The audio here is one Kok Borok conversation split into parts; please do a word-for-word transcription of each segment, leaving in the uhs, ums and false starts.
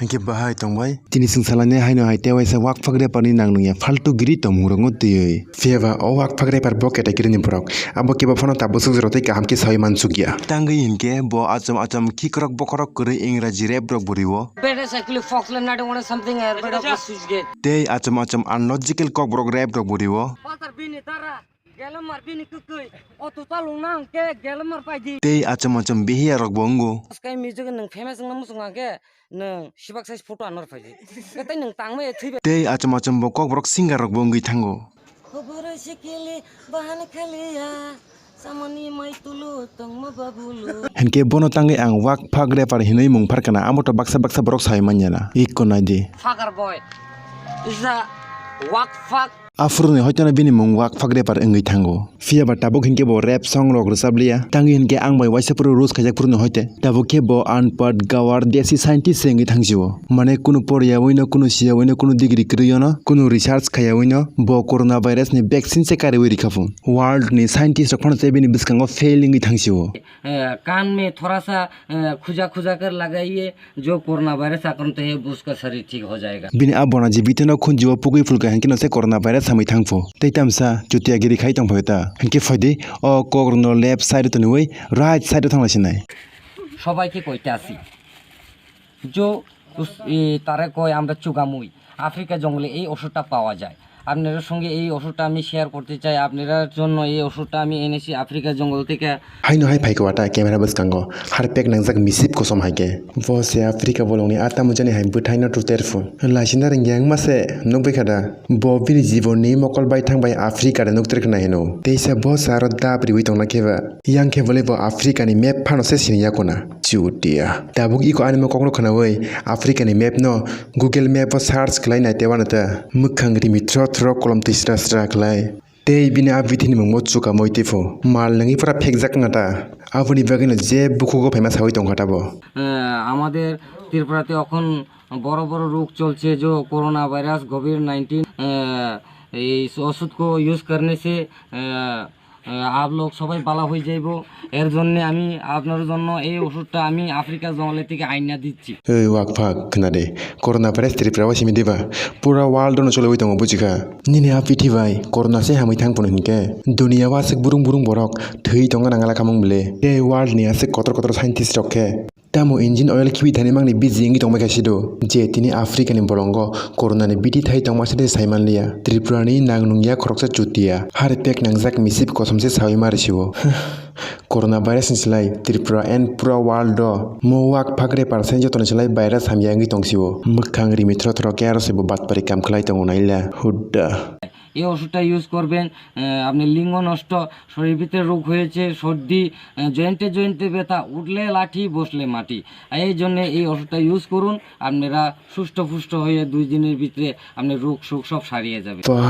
Hinkhe bahai tongbai. Tini chwng salainai haino hai tei waisa wakphak reparni nang nungya faltu giri tongmungrokno twiwi. Phiyaba o wakphak repar bo categoryni borok. Abo kebo phano tabuk swk jorok tei kaham khe sawi mansukya. Tangwi hinkhe bo achom achom khikrok bokhorok kwrwi Ingraji rap rok bo rio. Better actually fox le nade one something air better switch gate. Tei achom achom unlogical kokborok rap rok bo rio. Pastor bini tara. Gelemar bini kwkwi, o tuta lungna hwnkhe gelemar paidi. Tei achom achom bihiya rok bo wngo. Askai music nwng famous wngna muchung hwnkhe nwng sibak size photo anor paidi. Tei nwng tangma e thwibai. Tei achom achom bo kokborok singer rok bo wngwi thango. Khobor sikili bahan khaliya, samani mai tulu tongma babulu. Hinkhe bono tangwi ang wakphak reper hinwi mung pharkana, amo to baksa baksa borok sai manya na. Ikko naidi. Fucker boy is a wakphak. Aphuru ni hoiteno bini mung wakphak reper wngwi thango. Phiyaba tabuk hinkhe bo rap song rok rwchap liya. Tangwi hinkhe ang bai waisa phuru roast khaijak phuru ni hoite. Tabuk khe bo unpad gawar desi scientist se wngwi thangsio. Mane kunu poryawi no, kunu siyawino, kunu degree kwrwino, kunu research khayawino bo corona virus ni vaccine se kariwi rikha phu. World ni scientist rok phano tei bini bwskango fail wngwi thangsio. अ, कान में थोड़ा सा, अ, खुजा खुजा कर लगाइए, जो corona virus आक्रांत है, उसका शरीर ठीक हो जाएगा। Bini a bona je bitheno khunjio pugui phulka hinkhe no se corona virus hamwi thangpho. Tei tamsa chutia giri khai tongphaio ta. Hinkhe phaidi o kokrokno left side o toniwi right side o thangna sinai. সবাইকে কইতে আসি, जो उस, ए, तारे कोई আমরা চুগামুই, আফ্রিকা জঙ্গলে এই ওষুধটা পাওয়া যায়। আপনাদের সঙ্গে এই ওষুধটা আমি শেয়ার করতে চাই, আপনাদের জন্য এই ওষুধটা আমি এনেছি আফ্রিকা জঙ্গল থেকে। Haino hai phaikhe wata camera bwskango harpek nangjak misip kosom hai khe. Bo se Africa bolongni a tamo jani hai bwthaino tuter phu. Laisina ringya wngma se nukbai kha da. Bo bini jibonni mokol bai thang bai Africa de nukter khna hino. Teisa bo se aro dab riwi tongna khe ba. Yang khe bolai bo Africa ni map phano se sini yakuna. Chutia. Tabuk iko ani mokokno khnawi Africa ni map no Google Map o search khlai nai tei uanata. Mwkhang rimi thro thro kolom twi sra sra khlai. Tei bini a bithi ni mungbo chuka moi twi pho. Mal nangwi pura phekjak wngna ta. Aboni bagwino je bukhugo phaima sawi tongkha ta bo. আহ, আমাদের ত্রিপুরাতে এখন বড় বড় রোগ চলছে, যে corona virus, Covid nineteen. আহ, এই ওষুধ কো ইউজ করনে সে, আহ, আহ, আপ লোক সবাই ভালো হয়ে যাইবো। এর জন্য আমি আপনার জন্য এই ওষুধটা আমি আফ্রিকা জঙ্গলে থেকে আইনা দিচ্ছি। Oi wakphak khna de. Corona virus Tripura o simi diba? Pura world no choliwi tongo bujikha. Nini a bithi bai corona se hamwi thang phano hinkhe. Duniya o aswk burung burung borok thwi tongo nangala khamung bele. Tei world ni aswk kotor kotor scientist rok khe. Tamo engine oil khibi thani mangni biji wngwi tongbai kha sido. Je tini Africa ni bolongo corona ni bithi thai tongma se de sai manliya. Tripura ni nang nungya khoroksa chutia. Hari pek nangjak misip kosom se sawi mari siwo. Corona virus ni slai Tripura and pura world o mo wak phakre percent jotoni slai virus hamya wngwi tongsiwo. Mwkhang rimi thro thro khe aro se bo batpari kam khlai tongo naila. Hudda. এই ওষুধটা ইউজ করবেন। আহ, আপনি লিঙ্গ নষ্ট, শরীর ভিতরে রোগ হয়েছে, সর্দি, আহ, জয়েন্টে জয়েন্টে ব্যথা, উঠলে লাঠি, বসলে মাটি। এই জন্য এই ওষুধটা ইউজ করুন, আপনারা সুস্থ পুষ্ট হয়ে দুই দিনের ভিতরে আপনার রোগ শোক সব সারিয়ে যাবে। Ba,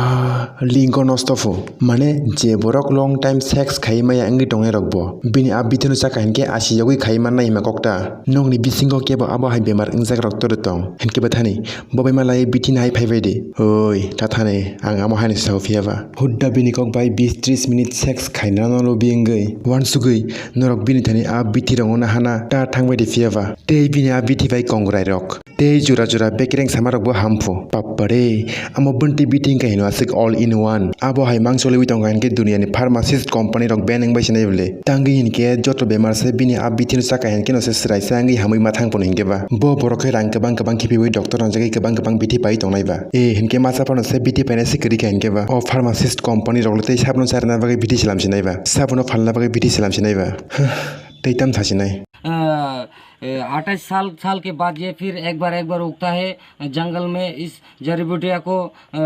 lingo nosto phu. Mane, je borok long time sex khai maya wngwi tongnai rok bo. Bini a bithino chaka hinkhe asi yogwi khai mannai hima kokta. Nokni bisingo kebo abo hai bemar wngjak rok toro tong. Hinkhe bwthani, bo bai malai bithini hai phaibai di. Oi, tathani, ang amo haino sao phiya ba. Hudda bini kok bai bis tris minute sex khaina no lubi wngwi. Wansugwi, norok bini thani a bithi rongno hana ta thangbai di phiya ba. Tei bini a bithi bai kongrai rok. Tei jora jora bekereng sama rok bo hamphu. Pappa re, amo bwntwi bithi wngkha hino aswk all in one. Abo hai mang choliwi tongkha hinkhe duniya ni pharmacist company rok ban wngbai sinai bwle. Tangwi hinkhe joto bemar se bini a bithi no chaka hinkhe no se swrai se wngwi hamwi ma thang phano hinkhe ba. Bo borok khe rang kwbang kwbang khibiwi doctor rwngjagwi kwbang kwbang bithi pai tongnai ba. E hinkhe masa phano se bithi painai se kwrwi kha hinkhe ba. O pharmacist company rok le tei sabno charwna bagwi bithi selam sinai ba. Sabno phalna bagwi bithi selam sinai ba. Tei tam thasinai. अ, अ, अट्ठाईस साल, साल के बाद ये फिर एक बार, एक बार उगता है, अ, जंगल में। इस जड़ी बूटिया को, अ,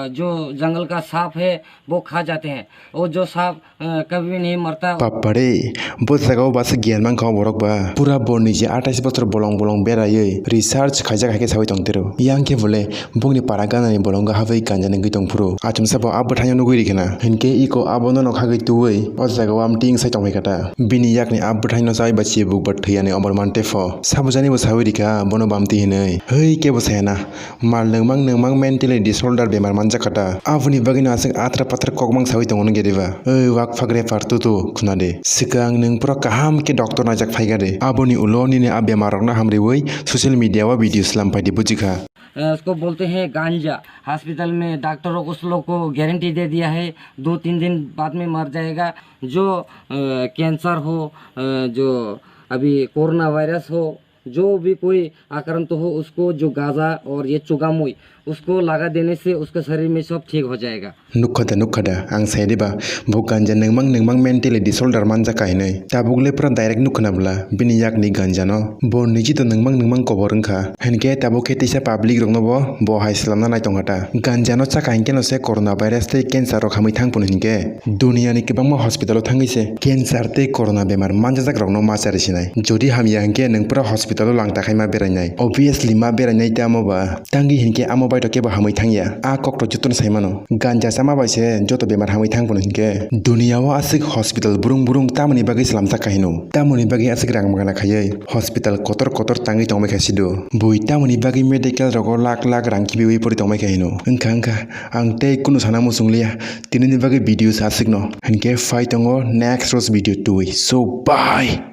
जो जंगल का सांप है, वो खा जाते हैं। वो जो सांप, अ, कभी भी नहीं मरता। Pappa re, bo jaga o basa giyan mankha o borok ba. Pura bo niji atais bochor bolong bolong beraiwi research khaijak hai khe sawi tongtero. Yang khe bole Bongni para ganani bolongo habwi kanjani wngwi tongphuru. Achomsa bo a bwthaino nugwi rikhe na. Hinkhe iko abono nok hagwi twiwi o jagao amtwi wngsai tongphai kha ta. Bini yakni a bwthaino chawi ba chibuk ba thwiyani omor mante Pho, sabo jani bo sawi rikha, bono bamti hinwi. Hei, kebo sayana. Mal nungmang nungmang mentally disorder bemar manjak kha ta. Aboni bagwino aswk atra patra kokmang sawi tongo nung gediba. Ei, wak phagre par tutu, khuna de. Swkang nung pura kaham khe doctor naijak phaikha de. Aboni ulo nini a bemar rokno hamriwi social media o video slam phaidi bujikha. अ, इसको बोलते हैं गांजा। हॉस्पिटल में डॉक्टर लोग उस लोग को गारंटी दे दिया है, दो तीन दिन बाद में मर जाएगा। जो, अ, कैंसर हो, अ, जो अभी कोरोना वायरस हो, जो भी कोई आक्रांत हो, उसको जो गांजा और ये चुगामुई, उसको लगा देने से उसका शरीर में सब ठीक हो जाएगा। Nukha da, nukha da, ang sai diba, bo ganja nungmang nungmang mentally disorder manjak kha hinwi. Tabuk le pura direct nukha na bwla, bini yakni ganja no. Bo niji to nungmang nungmang kobor wngkha. Hinkhe tabuk khe teisa public rokno bo, bo hai slamna nai tongkha ta. Ganja no chakha hinkhe no se corona virus tei cancer rok hamwi thang phunu hinkhe. Duniya ni kwbangma hospital o thangwi se cancer tei corona bemar manjajak rokno ma chari sinai. Jodi hamya hinkhe nwng pura hospital o lang ta khai ma berainai. Obviously ma berainai tei amo ba. Tangwi hinkhe amo bai to kebo hamwi thangya. A kok to jotono sai mano. Ganja chama bai se joto bemar hamwi thang phano hinkhe. Duniya o aswk hospital brung brung tamoni bagwi slamjak kha hino. Tamoni bagwi aswk rang magana khaiwi hospital kotor kotor tangwi tongbai kha sido. Bui tamoni bagwi medical rogo lakh lakh rang khibiwi pori tongbai kha hino. Wngkha wngkha ang tei kunu sana muchung liya. Tinini bagwi video sa aswkno. Hinkhe phai tongo next rose video twi. So bye.